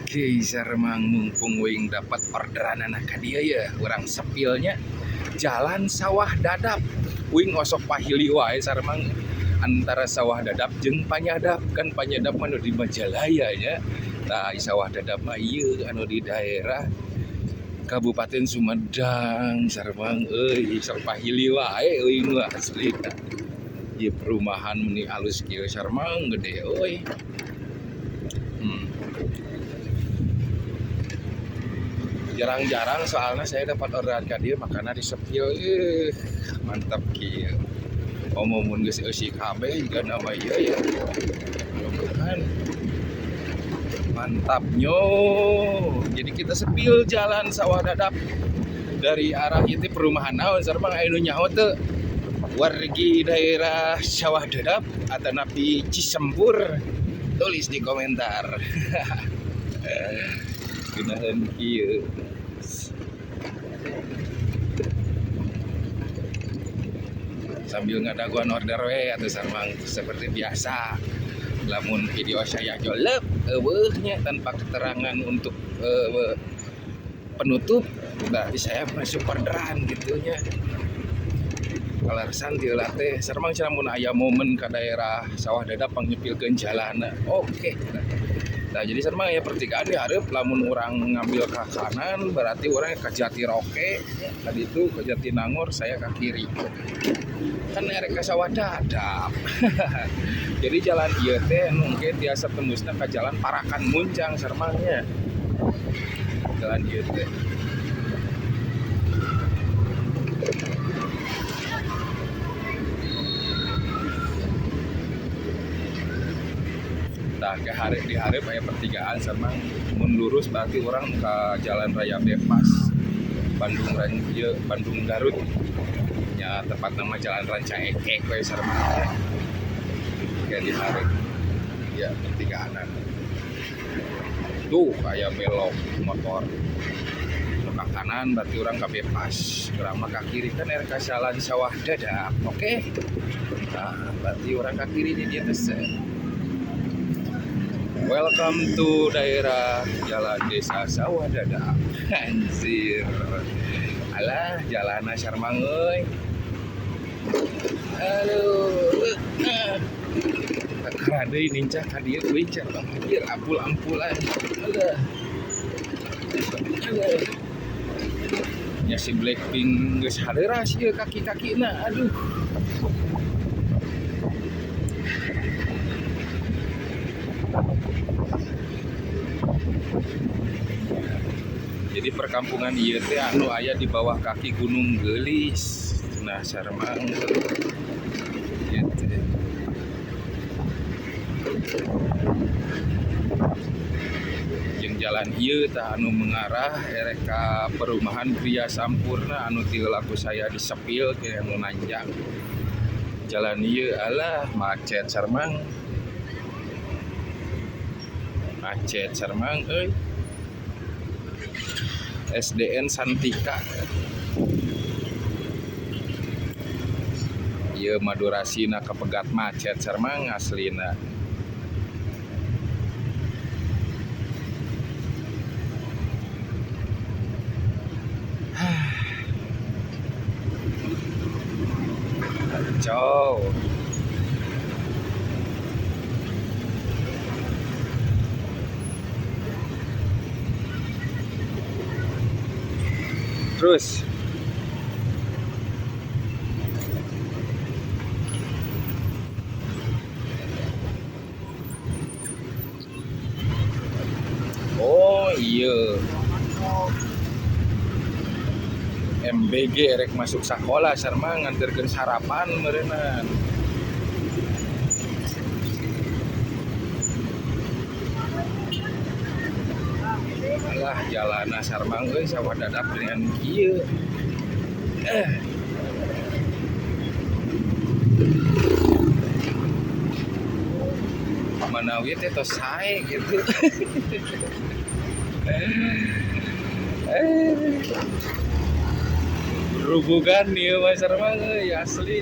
Oke, saremang mumpung wing dapat orderan anak ka dieu ya, urang sepilnya Jalan Sawah Dadap. Wing osok pahili wae saremang antara Sawah Dadap jeung Panyadap, kan Panyadap mah nu di Majalaya nya. Tah Sawah Dadap mah ieu anu di daerah Kabupaten Sumedang saremang euy, sok pahili wae euy mah asli. Ieu perumahan meni alus kieu saremang gede euy. Jarang-jarang soalnya saya dapat orderan ka dieu makana disepil, mantap kieu. Omo mun geus eusi kabeh juga nama ieu ya. Mudah-mudahan mantapnya. Jadi kita sepil Jalan Sawah Dadap dari arah itu perumahan naon sareng aya nu nyaho teu? Wargi daerah Sawah Dadap atau napi Cisempur, tulis di komentar. Gunakan kieu. Sambil ngadaguan order we atau sarmang seperti biasa. Lamun video saya jolep eueuhnya tanpa keterangan untuk penutup, berarti saya masuk orderan gitunya. Kaleresan ti heula teh sarmang cenah mun aya momen ka daerah Sawah Dadap pangnyepilkeun jalanna. Oke. Nah, jadi sarmang aya pertigaan di hareup, lamun urang ngambil ke kanan berarti urang ke Jatiroke, ya, tadi itu ke Jatinangor, saya ke kiri. Kan erek ka Sawah Dadap. Jadi jalan ieu teh mungkin biasa tembusna ke Jalan Parakan Muncang sarmangnya. Jalan ieu teh. Nah, ke hari di hari aya pertigaan sarmang mun lurus berarti orang ke Jalan Raya Bebas Bandung ieu Bandung Garut. Ya tepat nama Jalan Rancaekek we sarmang. Kayak di hari ya pertigaan. Tuh kayak belok motor. Nu ka kanan berarti orang ke Bebas, urang mah ka kiri kan erek ka Jalan Sawah Dadap. Oke. Nah, berarti orang ka kiri di dieu teh. Welcome to daerah Jalan Desa Sawah Dadap. Anjir. Alah, jalan sarmang euy. Aduh. Kakara deui nincak ka dieu kuing sarmang anjir ampul-ampulan. Alah. Alah. Nya si Blackpink geus hareurah ieu kaki-kakina. Aduh. Jadi perkampungan ieu teh anu aya di bawah kaki Gunung Geulis. Nah, saremang ieu teh. Jeung jalan ieu tah anu mengarah erek ka perumahan Griya Sampurna anu ti heula ku saya disepil ke anu nanjak. Jalan ieu alah macet saremang. Macet saremang euy. SDN Santika. Ieu mah durasina kapegat macet saremang aslina. Kacau. Terus oh iya MBG rek masuk sekolah sarma nganterkeun sarapan meureunnan. Alah jalana sarmang euy Sawah Dadap dengan kieu. Manawi teh tos sae gitu. Rubugan ieu mah sarmang euy asli.